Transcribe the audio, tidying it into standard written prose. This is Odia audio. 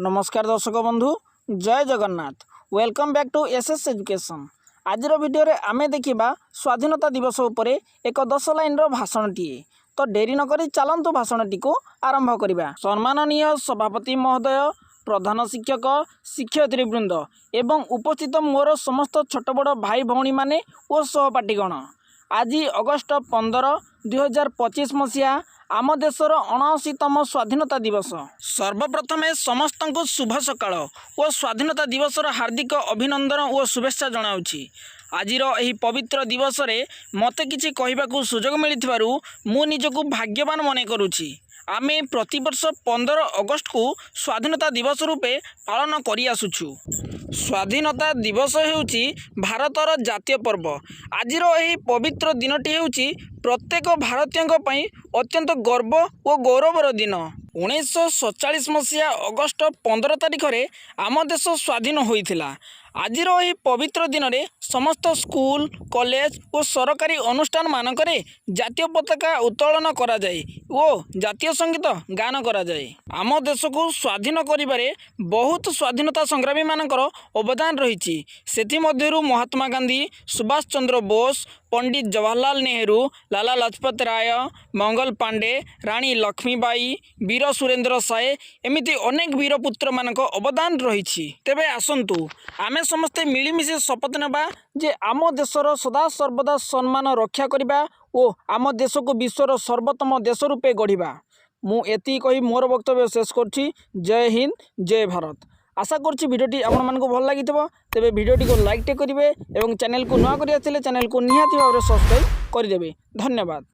ନମସ୍କାର ଦର୍ଶକ ବନ୍ଧୁ, ଜୟ Jagannath. Welcome back to SS Education. ଆଜିର ଭିଡ଼ିଓରେ ଆମେ ଦେଖିବା ସ୍ୱାଧୀନତା ଦିବସ ଉପରେ ଏକ 10 ଲାଇନ୍ର ଭାଷଣଟିଏ। ତ ଡେରି ନକରି ଚାଲନ୍ତୁ, ଭାଷଣଟିକୁ ଆରମ୍ଭ କରିବା। ସମ୍ମାନନୀୟ ସଭାପତି ମହୋଦୟ, ପ୍ରଧାନ ଶିକ୍ଷକ ଶିକ୍ଷୟିତ୍ରୀ ବୃନ୍ଦ ଏବଂ ଉପସ୍ଥିତ ମୋର ସମସ୍ତ ଛୋଟ ବଡ଼ ଭାଇ ଭଉଣୀମାନେ ଓ ସହପାଠୀଗଣ, ଆଜି ଅଗଷ୍ଟ 15, 2025 ମସିହା ଆମ ଦେଶର 79ତମ ସ୍ୱାଧୀନତା ଦିବସ। ସର୍ବପ୍ରଥମେ ସମସ୍ତଙ୍କୁ ଶୁଭ ସକାଳ ଓ ସ୍ୱାଧୀନତା ଦିବସର ହାର୍ଦ୍ଦିକ ଅଭିନନ୍ଦନ ଓ ଶୁଭେଚ୍ଛା ଜଣାଉଛି। ଆଜିର ଏହି ପବିତ୍ର ଦିବସରେ ମୋତେ କିଛି କହିବାକୁ ସୁଯୋଗ ମିଳିଥିବାରୁ ମୁଁ ନିଜକୁ ଭାଗ୍ୟବାନ ମନେ କରୁଛି। ଆମେ ପ୍ରତିବର୍ଷ 15 ଅଗଷ୍ଟକୁ ସ୍ୱାଧୀନତା ଦିବସ ରୂପେ ପାଳନ କରିଆସୁଛୁ। ସ୍ୱାଧୀନତା ଦିବସ ହେଉଛି ଭାରତର ଜାତୀୟ ପର୍ବ। ଆଜିର ଏହି ପବିତ୍ର ଦିନଟି ହେଉଛି ପ୍ରତ୍ୟେକ ଭାରତୀୟଙ୍କ ପାଇଁ ଅତ୍ୟନ୍ତ ଗର୍ବ ଓ ଗୌରବର ଦିନ। 1947 ମସିହା ଅଗଷ୍ଟ 15 ତାରିଖରେ ଆମ ଦେଶ ସ୍ୱାଧୀନ ହୋଇଥିଲା। ଆଜିର ଏହି ପବିତ୍ର ଦିନରେ ସମସ୍ତ ସ୍କୁଲ, କଲେଜ ଓ ସରକାରୀ ଅନୁଷ୍ଠାନମାନଙ୍କରେ ଜାତୀୟ ପତାକା ଉତ୍ତୋଳନ କରାଯାଏ ଓ ଜାତୀୟ ସଙ୍ଗୀତ ଗାନ କରାଯାଏ। ଆମ ଦେଶକୁ ସ୍ୱାଧୀନ କରିବାରେ ବହୁତ ସ୍ୱାଧୀନତା ସଂଗ୍ରାମୀମାନଙ୍କର ଅବଦାନ ରହିଛି। ସେଥିମଧ୍ୟରୁ ମହାତ୍ମା ଗାନ୍ଧୀ, ସୁଭାଷ ଚନ୍ଦ୍ର ବୋଷ, ପଣ୍ଡିତ ଜବାହରଲାଲ ନେହେରୁ, ଲାଲା ଲଜପତ ରାୟ, ମଙ୍ଗଲ ପାଣ୍ଡେ, ରାଣୀ ଲକ୍ଷ୍ମୀବାଇ, ବୀର ସୁରେନ୍ଦ୍ର ସାଏ, ଏମିତି ଅନେକ ବୀରପୁତ୍ରମାନଙ୍କ ଅବଦାନ ରହିଛି। ତେବେ ଆସନ୍ତୁ, ଆମେ ସମସ୍ତେ ମିଳିମିଶି ଶପଥ ନେବା ଯେ ଆମ ଦେଶର ସଦାସର୍ବଦା ସମ୍ମାନ ରକ୍ଷା କରିବା ଓ ଆମ ଦେଶକୁ ବିଶ୍ୱର ସର୍ବୋତ୍ତମ ଦେଶ ରୂପେ ଗଢ଼ିବା। ମୁଁ ଏତିକି କହି ମୋର ବକ୍ତବ୍ୟ ଶେଷ କରୁଛି। ଜୟ ହିନ୍ଦ, ଜୟ ଭାରତ। ଆଶା କରୁଛି ଭିଡ଼ିଓଟି ଆପଣମାନଙ୍କୁ ଭଲ ଲାଗିଥିବ। ତେବେ ଭିଡ଼ିଓଟିକୁ ଲାଇକ୍ଟେ କରିବେ ଏବଂ ଚ୍ୟାନେଲକୁ ନୂଆ କରି ଆସିଲେ ଚ୍ୟାନେଲକୁ ନିହାତି ଭାବରେ ସବସ୍କ୍ରାଇବ୍ କରିଦେବେ। ଧନ୍ୟବାଦ।